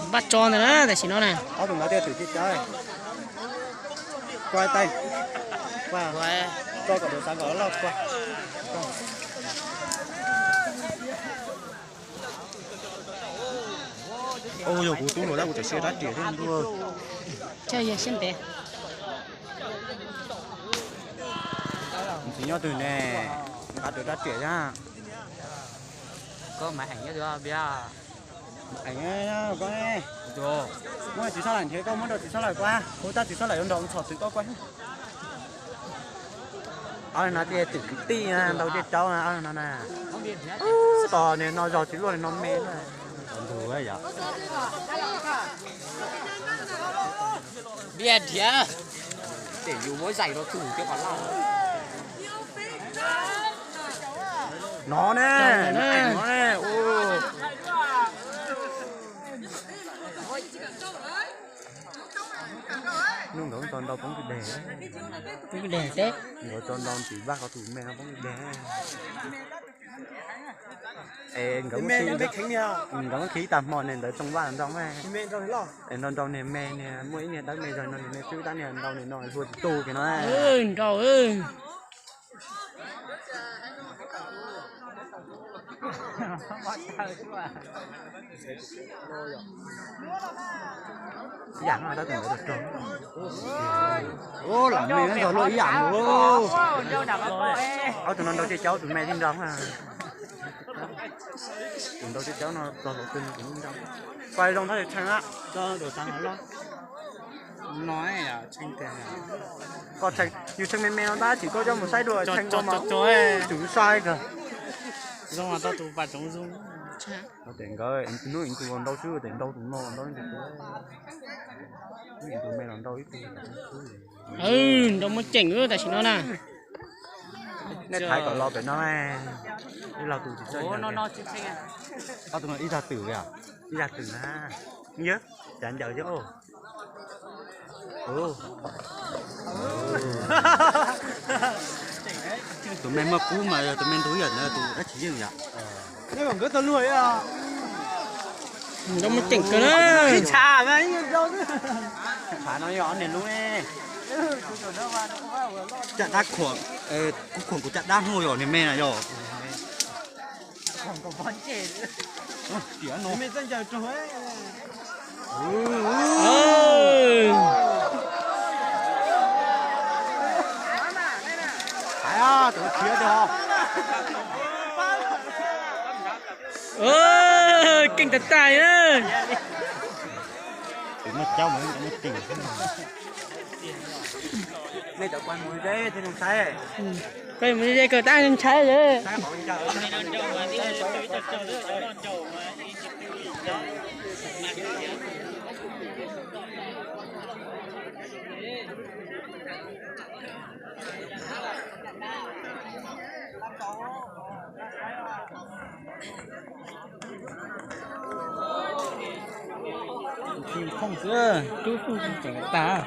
Npaj tso ntawd na, tam sim no na. Ob tug no thiaj twm tib cov. Kua tais. Kua. Tso kom tus xav kom loj kua. Ua yog kuv tub hluas tab kuv tseem siab rab riam thiab ntuj. Choj yog siab ntev. Txiv nyob twg ne? Nqa tus rab riam thiab. Koj Maiv Eem nyob twg, Npiab? Maiv Eem, koj ne? Muab Txiv Xab Laim nrhiav, koj muab rau Txiv Xab Laim kua, kuv tab Txiv Xab Laim yuav nrog ntxhov twv koj kua. Ob no thiaj twm kwv tij, ntaus tej caub na, ob no na. Tos niag no zog tsis luaj, niag no me na. Ntug yom. Npiab nrhiav. Ces yus muab zaim rau tug thiab qhov laj. No ne, no ne, ua. Hnub nkawd tso ntau poob kwj deg. Poob kwj deg xwb. Nkawd tso ntau ntxim vaj qhov tus me no poob kwj deg. Es nkawd, nkawd muab khi ib tag hmo ne, ntawd tsoo vaj ntau me. Es nrau nrau niag me, niag muaj ib niag dawb me zog no, niag me twb tab niag ntau, niag no hlua tsis tu kiag no. Nrau. Ib yam no tab tus ntawd rog. Lam me nrog luaj ib yam. Ob tug no nrau tej caub, tus me thiaj nrau. Tus nrau tej caub no txog thaum twg no tus nrau. Pais zoo tab sis tshee a. Koj tshee, yus tshee me me no tab sis koj coj mus saib dua tshee ko mas tus sai kawg. Zoo tau tus pas tsoov zoo. Tes nkawd hnub ib tug los ntau xwb, tes ntau tus no los ntau ib tug. Hnub ib tug me los ntau ib tug. Nrau muaj ceem tam sim no na. Nej thaiv kom los pem no, ib los tus tsis txawj. Ob tug no ib zag twm, ib zag twm na. Yog, cav ncaws xwb. Tus me muaj kub mas yog tus me ntug yam ntawd tus dab tsi yeej yom. Nrau muaj ceem kawg na. Tshav no yog ob niag lub ne. Caj dab khuam, kuv khuam kuv caj dab hnub yog niag me na yog. Hais, tus khiav tiag. Keej tag tag. Tus muaj caub mas muaj ceem. Nej cov kuj mus ze thiaj zoo saib. Kuj mus ze kawg tab zoo saib. Tub Fooj tseem tag,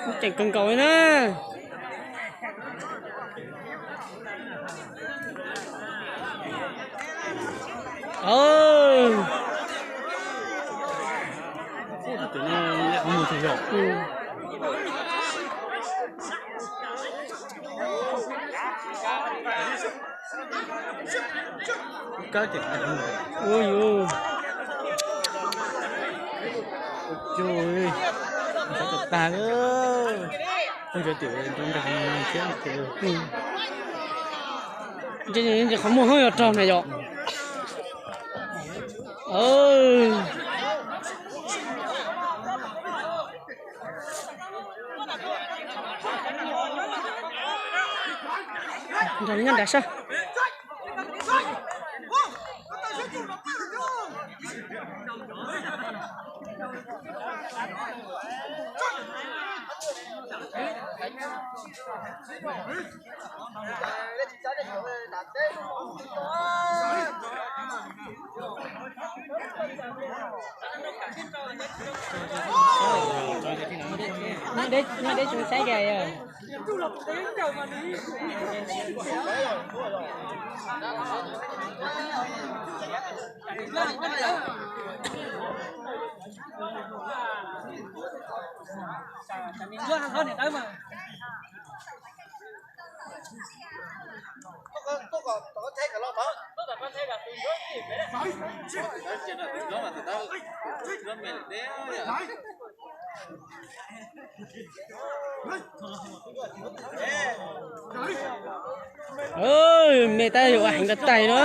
tub ceem kawg nkaus li na. Ua yuv, ua cuag tag lawm. Ua cov tim nrov nrag no thiab. Qhov muag hoob yuav raug na yom. Nrog nyob nram sab. Nyob deb, nyob deb tsis saib kiag yog. Me tab yog ua heev rau tais no.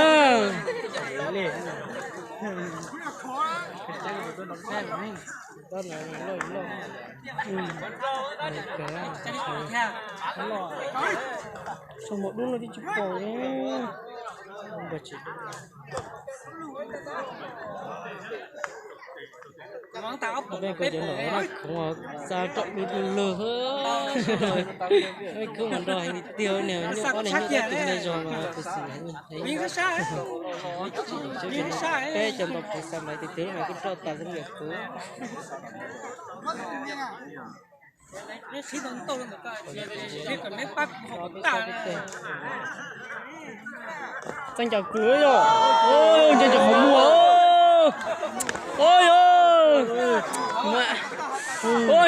Sau mos dub no twb tsis pom. Peb koj cov nom khoov xa rau du du lug, khub mas nrog heev tiag niag nyuj ob niag nyuj tab tus me zog mas kuv xav heev. Peb cov nom khoov xa mas tiag tiag mas kuj roj tas xwb niam kuv. Txeeb cov kws yog, nce ntsis qhov muag,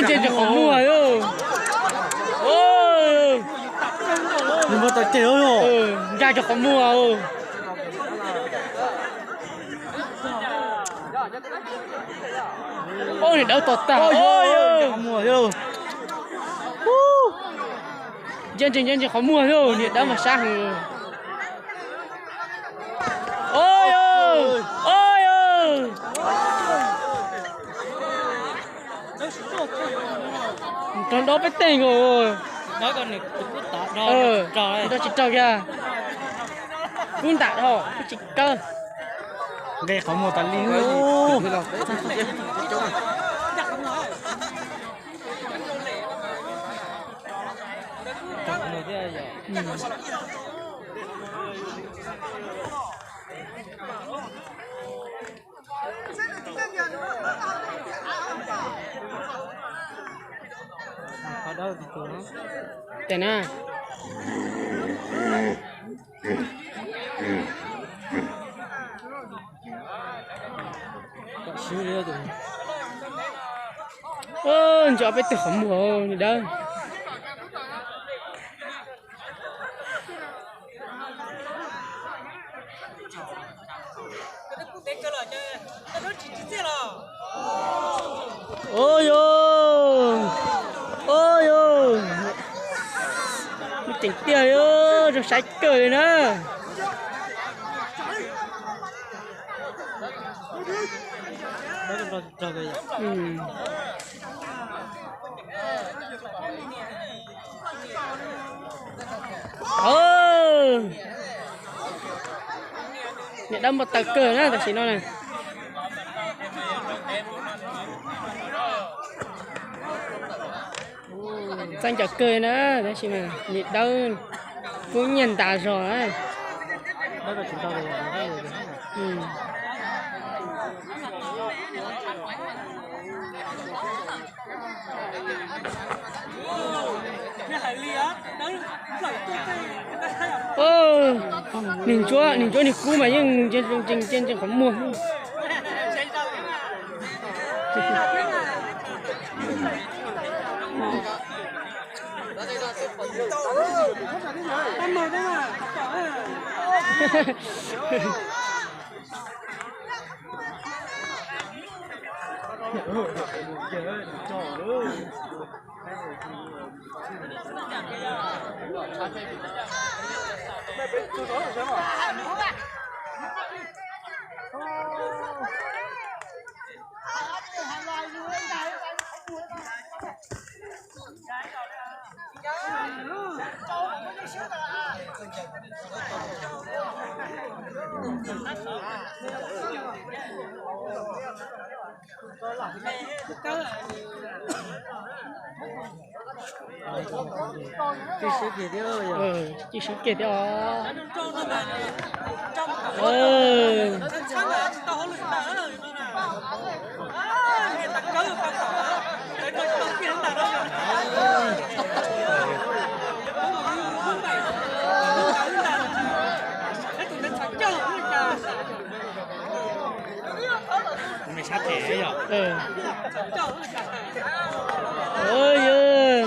nce ntsis qhov muag, nce ntsis qhov muag. Ub, niam dawb tos tag. Nce ntsis, nce ntsis qhov muag thiab, niam dawb mas sab heev. Rog nrov peb teg nkaus. Nrov tsis raug kiag. Kub ntam dhau, kub tsis kawg. Nqe qhov muag tas li. Tes na. Ntsia peb teg qhov muag niam dawb. Ua yog, ua yog, muaj ceem tiag, zoo saib kawg li na. Niam dawb npau taws kawg na tam sim no na. Txaij ncaws kawg na, tab sis mas niam dawb kub nyiaj ntas zog na. Niag ntsuab, niag ntsuab niag kub mas yeej ntsia ntsia qhov muag. Cwj sib kiag thiab os. Sab them yog. Ov, yog.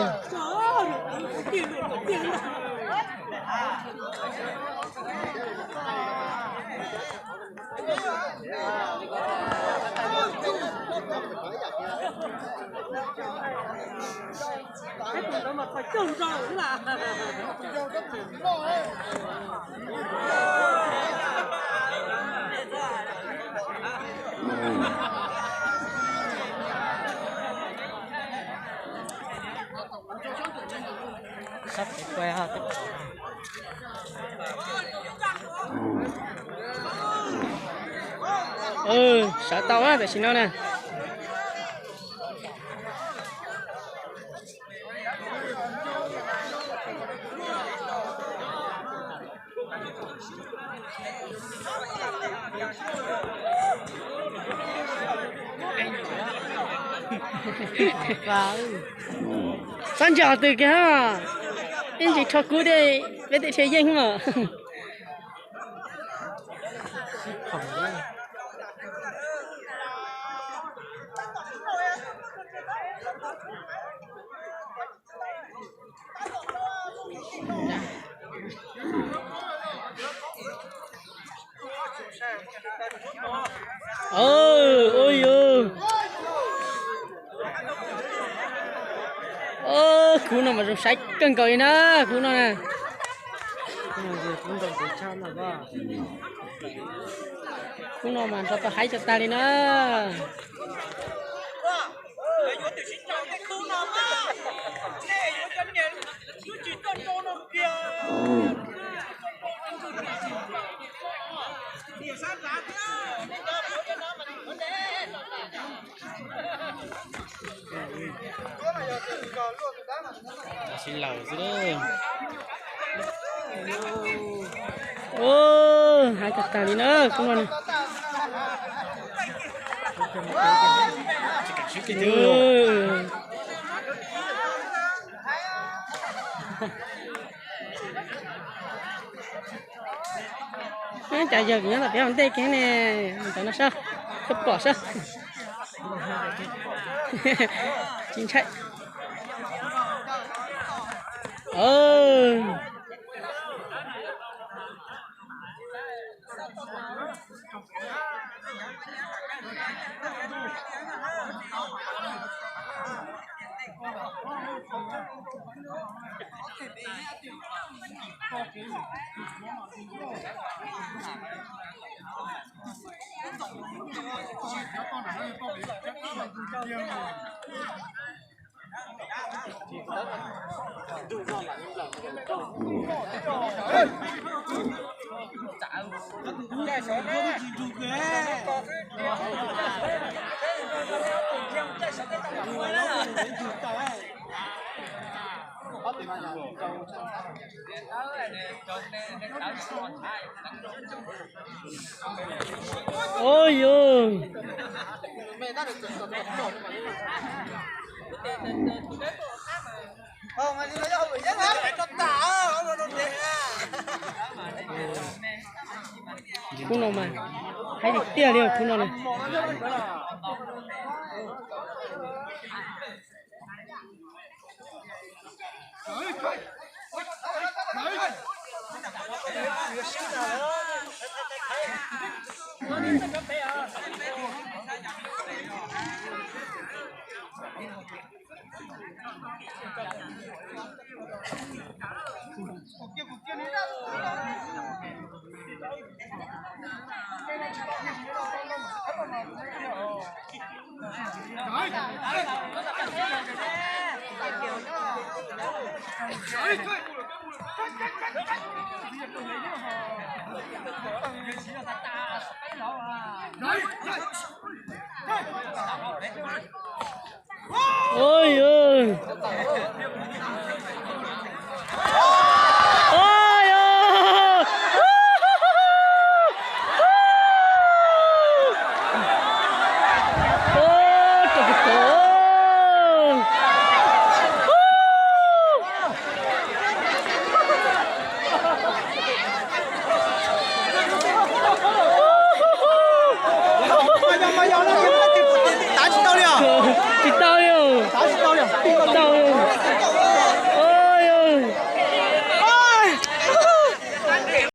Sab pem pua. Sawv tau tam sim no na. Txhob ntsia qhov twg kiag, ib ntsis rho kub thiab peb thiaj dhia yeej mas. Ua, khub no mas zoo saib kawg nkaus li na, khub no na. Khub no mas nrog tau haib tag tag li na. Sib laws xwb. Haib tag tag li na khub no na. Cas yawg nyob tom peb ua ntej kiag ne, ntawd no saib, peb pom saib. Tsis ntshai. Ov yog. Khub no mas haib tiag tiag li khub no na.